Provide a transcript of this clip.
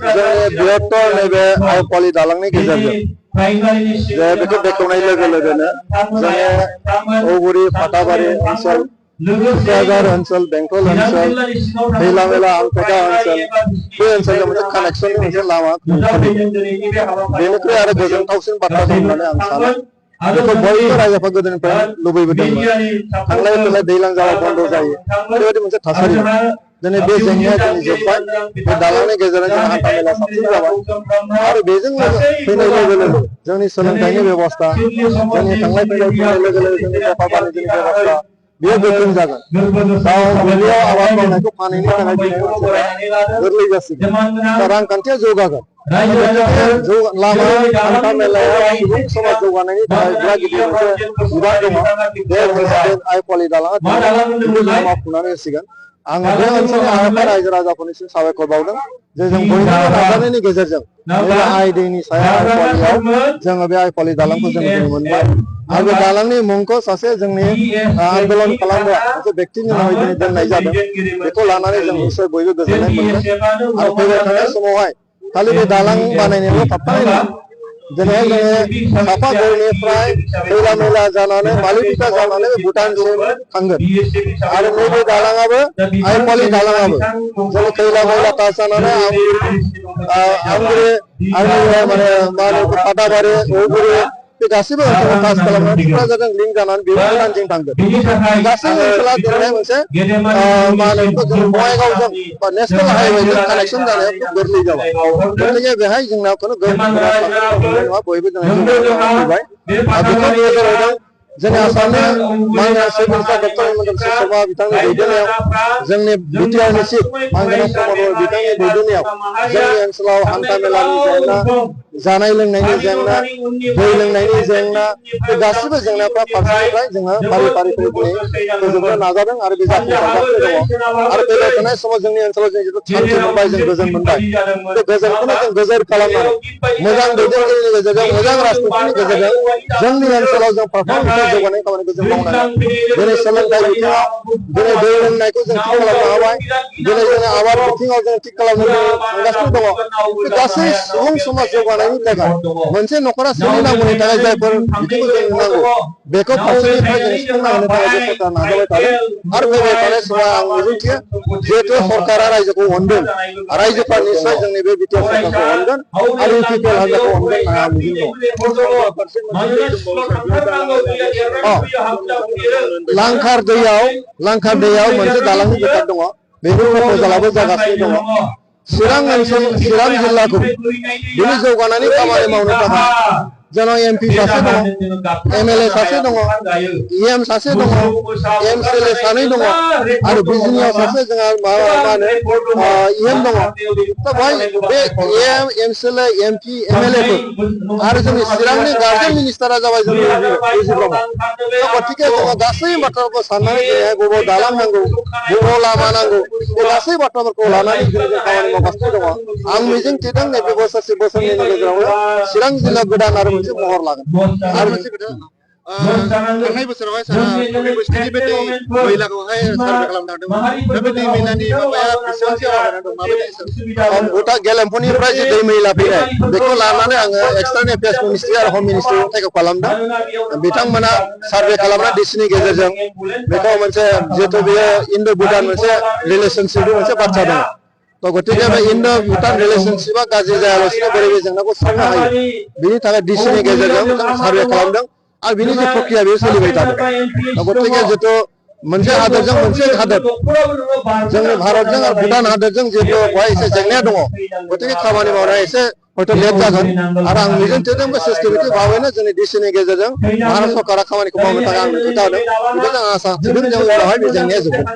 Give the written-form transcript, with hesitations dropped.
जोंनि बृहत्तर नैबे आइपवालि दालांनि गेजेरजों जे बेखौ बेखेवनाय लोगो लोगोनो जोंनि औगुरि फाथाबारि ओनसोल क'क्राझार ओनसोल बेंटल ओनसोल दैलामेला आलपेटा ओनसोल बे ओनसोलजों मोनसे कानेक्सननि मोनसे लामा बेनिख्रुइ आरो गोजोनथावसिन बाथ्रा दं होननानै आं सानो बेखौ बयबो रायजोफ्रा गोदोनिफ्राय लुबैबोदोंमोन थांलाय फैलाय दैलां जाबा बन्द जायो बेबायदि मोनसे थासारि दिनै बे जेंनाया दिनै जोब्बाय बे दालांनि गेजेरजों जों हान्था मेला साबसिन जाबाय आरो बेजों फैनाय लोगो लोगो जोंनि सोलोंथाइनि बेबस्था जोंनि थांलाय फैलाय फैनाय लोगो लोगो जोंनि बेफार फालांगिनि बेबस्था बेयो गोख्रों जागोन गाव दुब्लियाव आबाद मावनायखौ फानहैनो थाखाय दिनै गोरलै जासिगोन रांखान्थिया जौगागोन लामा हान्था मेलायाव सुबुं समाज जौगानायनि थाखाय बिराद गिदिर मोनसे बिबान दङ बे आइपवालि दालाङा मावफुंनानै होसिगोन आं बे ओनसोलनि आफाद रायजो राजाफोरनिसिम साबायखर बावदों जे जों बयनिबो नाजानायनि गेजेरजों बे आइ दैनि सायाव आइपवालियाव जोङो बे आइपवालि दालांखौ जों दिनै मोनबाय आरो बे दालांनि मुंखौ सासे जोंनि आन्दोलन खालामग्रा मोनसे व्यक्तिनि नामै दिनै दोननाय जादों बेखौ लानानै जों निस्सय बयबो गोजोननाय मोनदों आरो फैबाय थानाय समावहाय खालि बे दालां बानायनायावल' थाबथानाय नङा दिनै जोङो सापागुरिनिफ्राय दैलामेला जानानै मालिबिटा जानानै भुटानसिम थांगोन आरो नैबे दालाङाबो आइपवालि दालाङाबो जों खैला मैला टाच जानानै आमगुरि माने मा होनो फाथाबारि औगुरि बे गासैबो ओनसोलाव टाच खालामनानै क'क्राझारजों लिंक जानानै बे भुटानजों थांगोन गासै ओनसोला दिनै मोनसे मा होनो जों बङाइगावजों बा नेसनेल हाइवेजों कानेक्सन जानायाव गोरलै जाबाय गतिके बेहाय जोंना खुनु नङा बयबो जों फैबाय बेखौ नोजोर होदों जोंनि आसामनि माननीय chief minister doctor Himanta Biswa Sharma बिथांनि दैदेननायाव जोंनि बिटिआरनि चिफ मानगोनां प्रमद बिथांनि दैदेननायाव जोंनि ओनसोलाव हान्था मेलानि जेंना जानाय लोंनायनि जेंना दै लोंनायनि जेंना बे गासिबो जेंनाफ्रा फारसेनिफ्राय जोङो फारि फारि दिनै फोजोबनो नाजादों आरो बे जाफुंसारगासिनो दङ आरो फैबाय थानाय समाव जोंनि ओनसोलाव जों जिथु शान्ति मोनबाय जों गोजोन मोनबाय बे गोजोनखौनो जों गोजोर खालामनानै मोजां दैदेनगिरिनि गेजेरजों मोजां राजनितिनि गेजेरजों जोंनि ओनसोलाव जों फारफ्रोम जौगानाय खामानिखौ जों मावनांगोन दिनै सोलोंथाइ बिथिङाव दिनै दै लोंनायखौ जों थिग खालामनो हाबाय दिनै जोङो आबाद बिथिङाव जों थिग खालामनो थांगासिनो दङ बे गासै सुबुं समाज जौगानायनि थाखाय मोनसे न'खरा सोलिनांगौनि थाखाय जायफोर बिथिंखौ जों नांगौ बेखौ फारसेनिफ्राय जों सुफुंना होनो थाखाय बे सरकार नाजाबाय थादों आरो फैबाय थानाय समाव आं मिजिंथियो जिहेतु सरकारा रायजोखौ अनदों रायजोफ्रा निस्सय जोंनि बे बिटिआर सरकारखौ अनगोन आरो इउपिपिएल हान्जाखौ अनगोन होनना आं मिजिं दं लांखार दैयाव मोनसे दालांनि बेसाद दङ बेनि प्रप'जालाबो जागासिनो दङ चिरां जिल्लाखौ बिनि जौगानायनि खामानि मावनो थाखाय जोंनाव एमपि सासे दङ एमएलए सासे दङ इएम सासे दङ एमसिएलए सानै दङ आरो बिजिनियाव सासे जोंहा मा होनो इएम दङ दा बेहाय बे इएम एमसिएलए एमपि एमएलएफोर आरो जोंनि चिरांनि गार्जेन मिनिस्टारा जाबाय जोंनि रुजि ब्रह्म गतिके जोङो गासै बाथ्राफोरखौ साननानै दिनैहाय बबाव दालां नांगौ बबाव लामा नांगौ बे गासै बाथ्राफोरखौ लानानै दिनै जों खामानि मावगासिनो दङ आं मिजिं थिदों नैबे बोसोरसे बोसोरनैनि गेजेरावनो चिरां जिल्ला गोदान आरो मोनसे महर लागोन आरो मोनसे खोथा थांनाय बोसोरावहाय सारा इउनिभार्सिटिनि बे दै मैलाखौहाय सार्भे खालामनो थांदोंमोन दा बे दै मैलानि माबाया बेसेबांसो आवगायनानै दं माबायदि भुटान गेलेमफुनिफ्राय जे दै मैला फैनाय बेखौ लानानै आङो एक्सटार्न एफेयार्स मिनिस्ट्रि आरो हम मिनिस्ट्रियाव थाइखौ खालामदों बिथांमोना सार्भे खालामना डिसिनि गेजेरजों बेखौ मोनसे जिहेतु बेयो इन्ड' भुटान मोनसे रिलेसनशिपनि मोनसे बाथ्रा दङ तो गतिके बे इन्ड' भुटान रिलेसनशिपा गाज्रि जायालासिनो बोरै बे जेंनाखौ सुस्रांनो हायो बिनि थाखाय डिसिनि गेजेरजों जों सार्भे खालामदों आरो बिनि जे प्रक्रिया बेयो सोलिबाय थादों गतिके जितु मोनसे हादोरजों मोनसे हादोर जोंनि भारतजों आरो भुटान हादोरजों जिहेतु बेवहाय एसे जेंनाया दङ गतिके खामानि मावनाया एसे हयथ' लेट जागोन आरो आं मिजिं थिदों बे सिस्टेमेटिक भाबैनो जोंनि डिसिनि गेजेरजों भारत सरकारा खामानिखौ मावनो थाखाय आंनो खोन्थादों बेखौ जों आसा थिदों जों उनावहाय बे जेंनाया जोबगोन